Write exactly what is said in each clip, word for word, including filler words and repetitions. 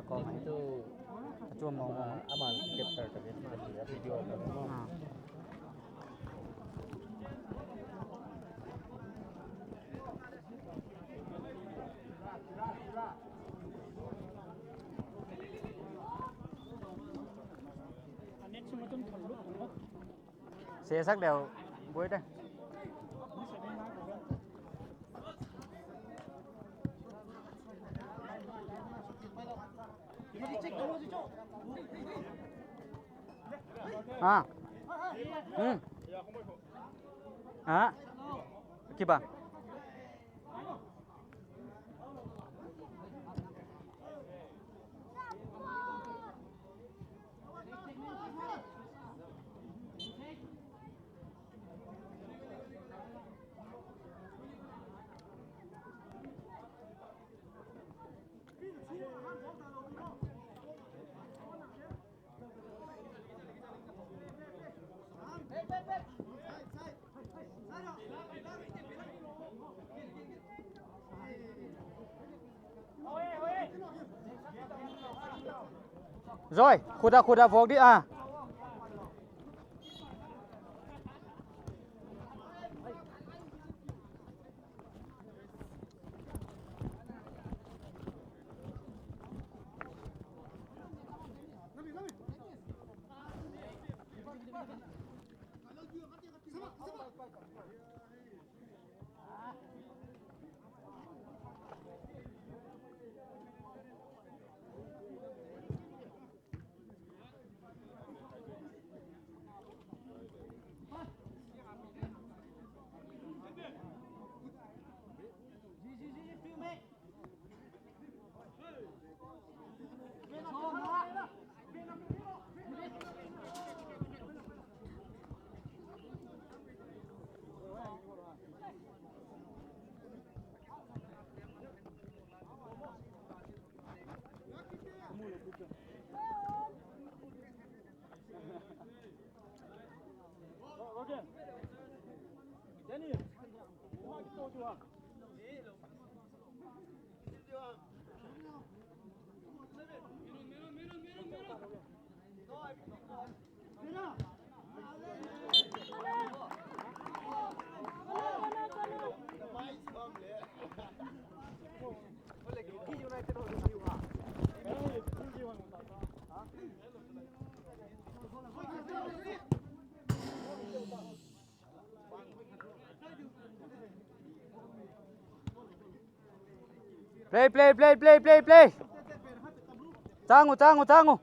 Ko mai tu. Chu mo mo. Ama capture ta video. Ah. Sesak leu, boi de. Ah. Hmm. Ah. Kiba. Rồi, khuda khuda vok di a. Play, play, play, play, play, play. Tangu, tangu, tangu.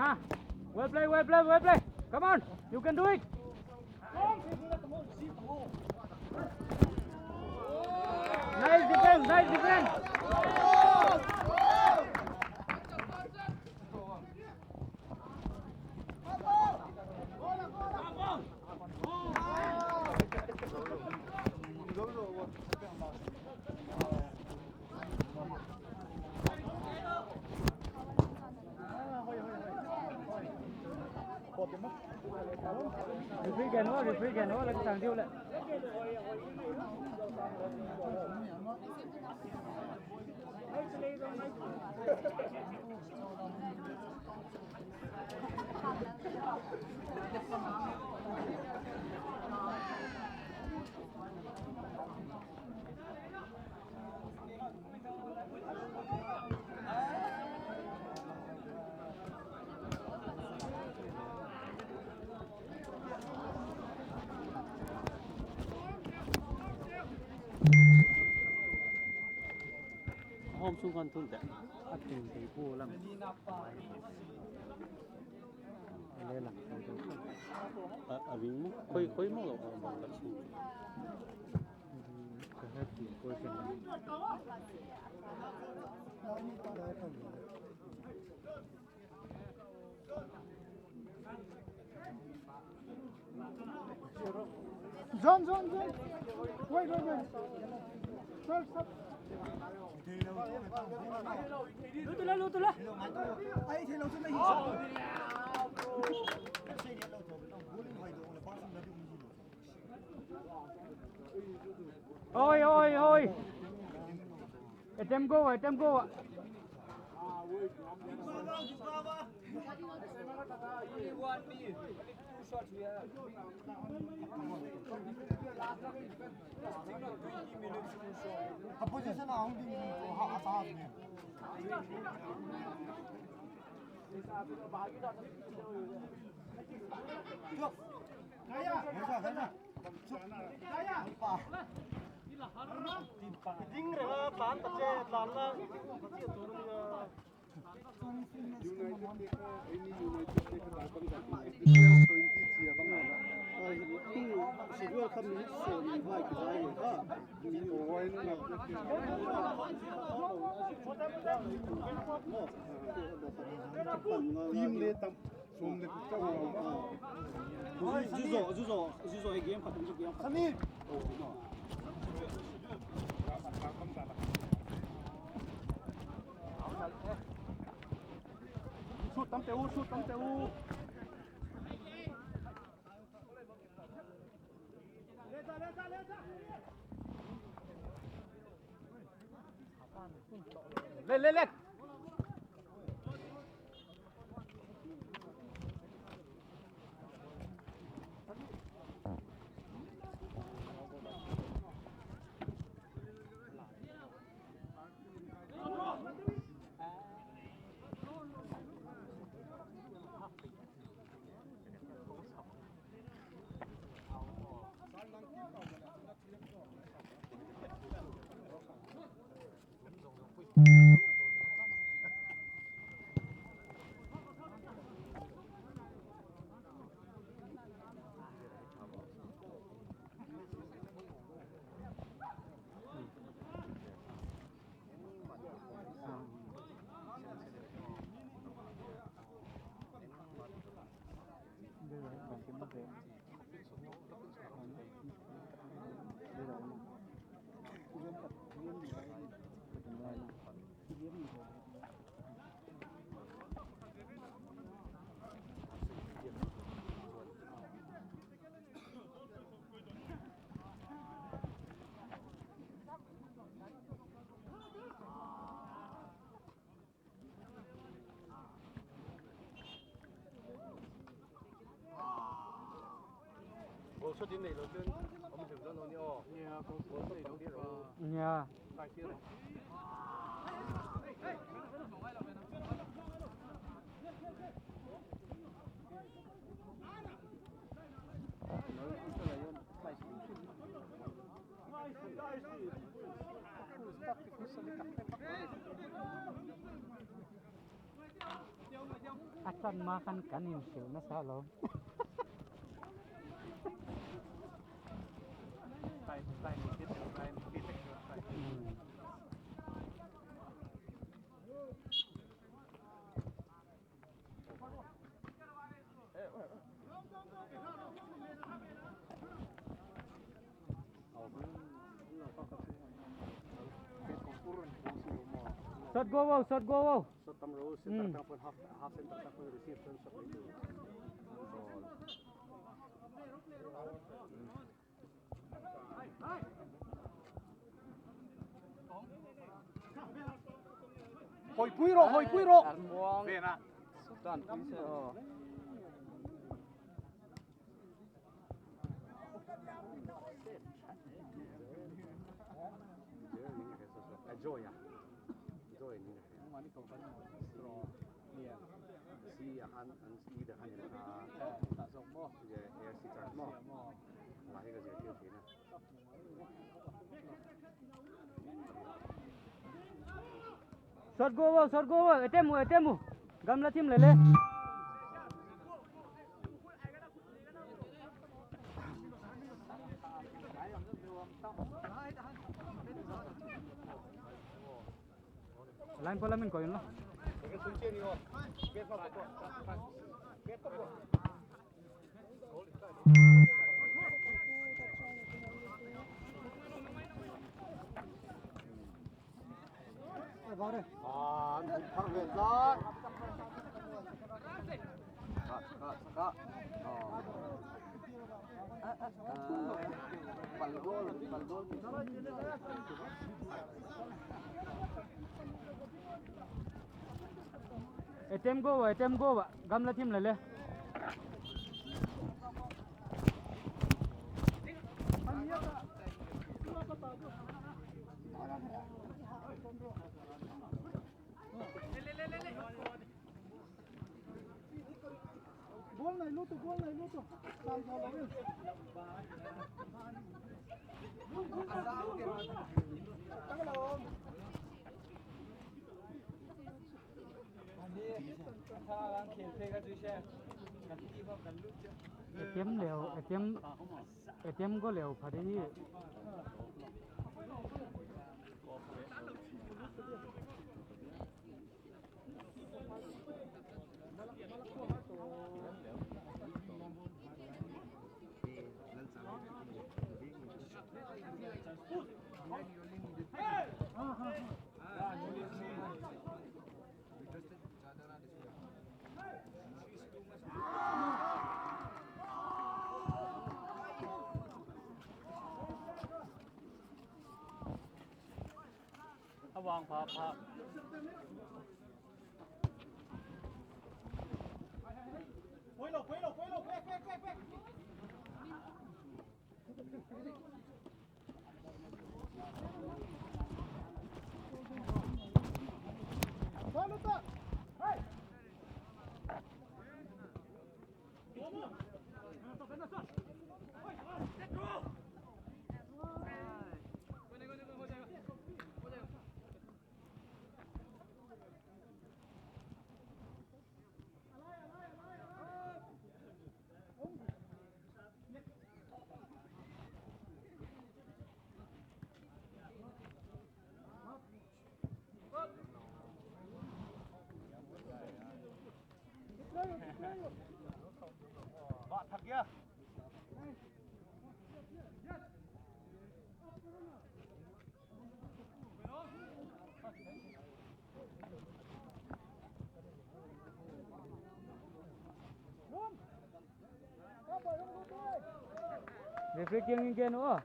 Ah, well play, well play, well play. Come on, you can do it. Nice defense, nice defense. Referee khen o, referee khen o, la kisang diu le. Hom sung kan tun te. A ting te pu lam. Le lam. A, a wing mo. Koi, koi mo lo, a, bang la su. Ka ha ti ko se. John, John, John. Wait, wait, wait. Stop, stop. Lu tu la, lu tu la. Ai, thei lo tu la hi. Oi, oi, oi. Attempt go, attempt go. Position a hung ding ha, ha, ha. Ding re la, tan ta che, tan la. United te kha, any United te kha, ta bang ta. Twenty chia bang la. Ai, tu, si World Cup ni so ni vai ki vai ha. Ni o vai na. Team le tam. Oi, Zuzo, Zuzo, Zuzo, he game khat, Zuzo game khat. Sami. Shoot tam te u, shoot tam te u. Le, le, le. Goal shot in nei lo chun, amu sim zan lo ni o. Nia, goal shot in nei lo. Nia. A San ma khan kan in sil na sa lo. Time, time, time, time. Hmm. Shot go, wow, shot go, wow. Shot tam ro, center Hmm. tang pon half, half center tang pon receive shot. Hoipui ro, hoipui ro. Almuang. Ve na. Sudan pui se o. Joy ya. Joy ni. Si ya han, han si de han ya. Ta sok mo. Ye, ye si ta mo. Wa he ga je ti na. Shot go, shot go, attempt u, attempt u. Gamla team lele. Line pala min koyun la. Attempt go, attempt go ba. Gamla team lele. Bol nai lutu, bol nai lutu. Sam sa lo. Attempt leo, attempt, attempt go leo pha ding hi. Awang pha pha. Referee kiang in gen o.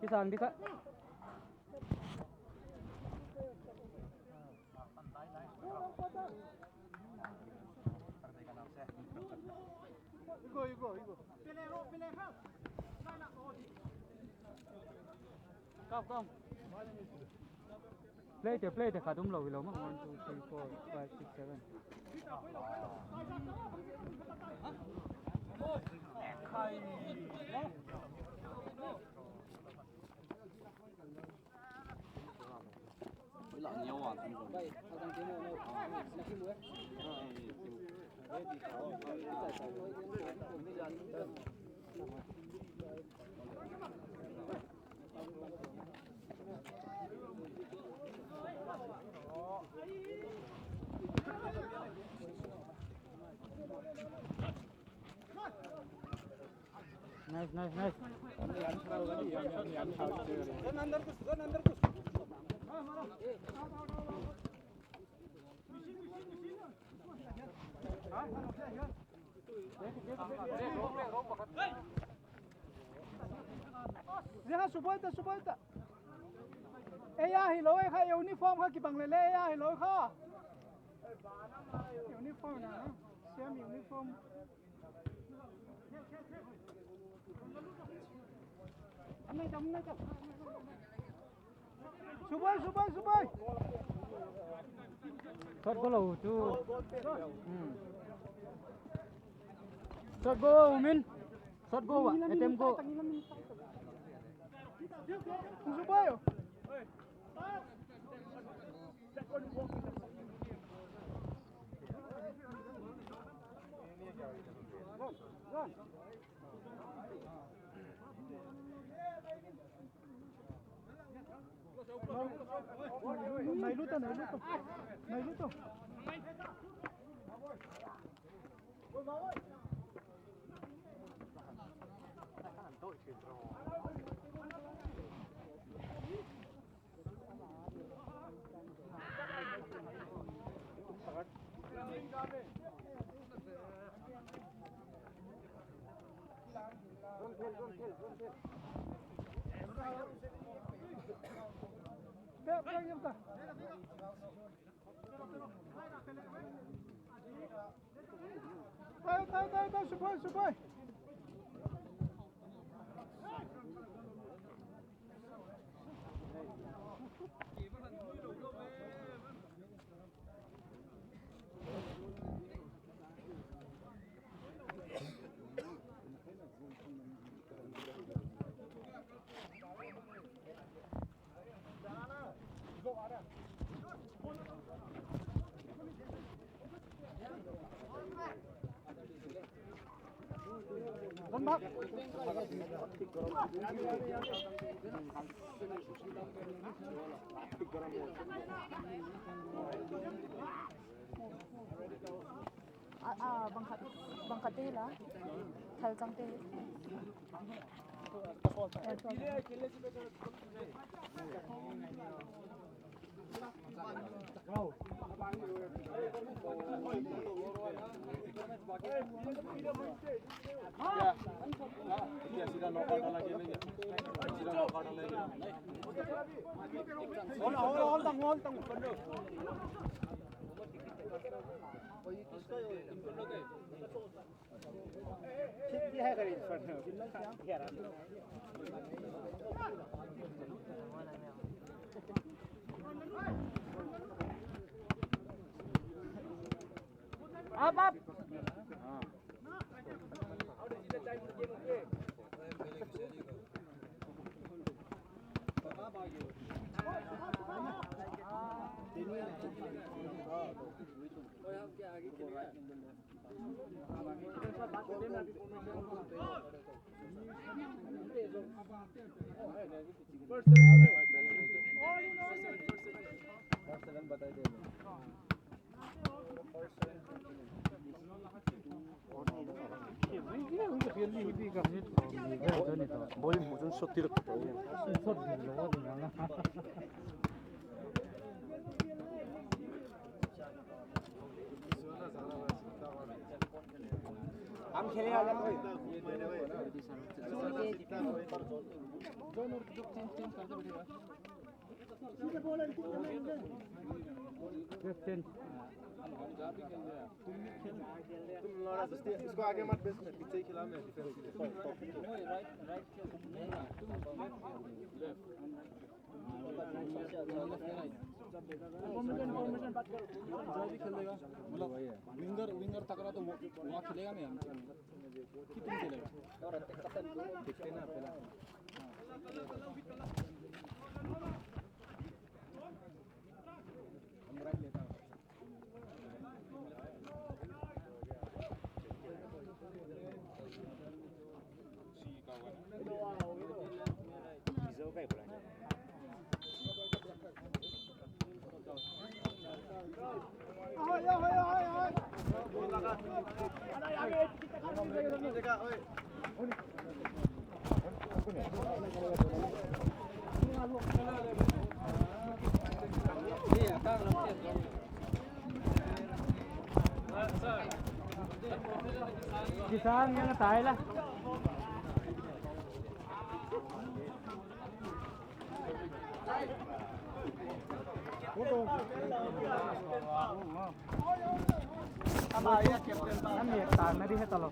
Kisang di kha. Igo, igo, igo. Come, come. Play te, play te, khat um lou hi lou ma. One, two, three, four, five, six, seven. Nice, nice, nice. Jeha, suboi ta, suboi ta. Eya hilou, e kha uniform kha kibang lele, eya hilou kha. Uniform na, same uniform. Suboi, suboi, suboi. Shot goal lou chu. Hmm. Shot goal, min. Shot goal, attempt goal. Suboi. Nailuto, nailuto. Nailuto. Tayo, tayo, tayo, tayo, subay, subay. A, a, bang khat, bang khat te hi la, thal chang te hi. Up, up. Ball mu chun shot tir. हम खेलेगा क्या कोई? Just change. तुम लड़ा, इसको आगे मत भेज, पीछे ही खिला, मैं डिफेंस के लिए। जो भी खेलेगा, मतलब, विंगर, विंगर तक रहा तो वो, वहाँ खेलेगा नहीं, हम कि तुम खेलेगा? देखते ना पहला। हम राइट लेता हूँ। Kisang yang tayo la. Ami tan na di hetalo.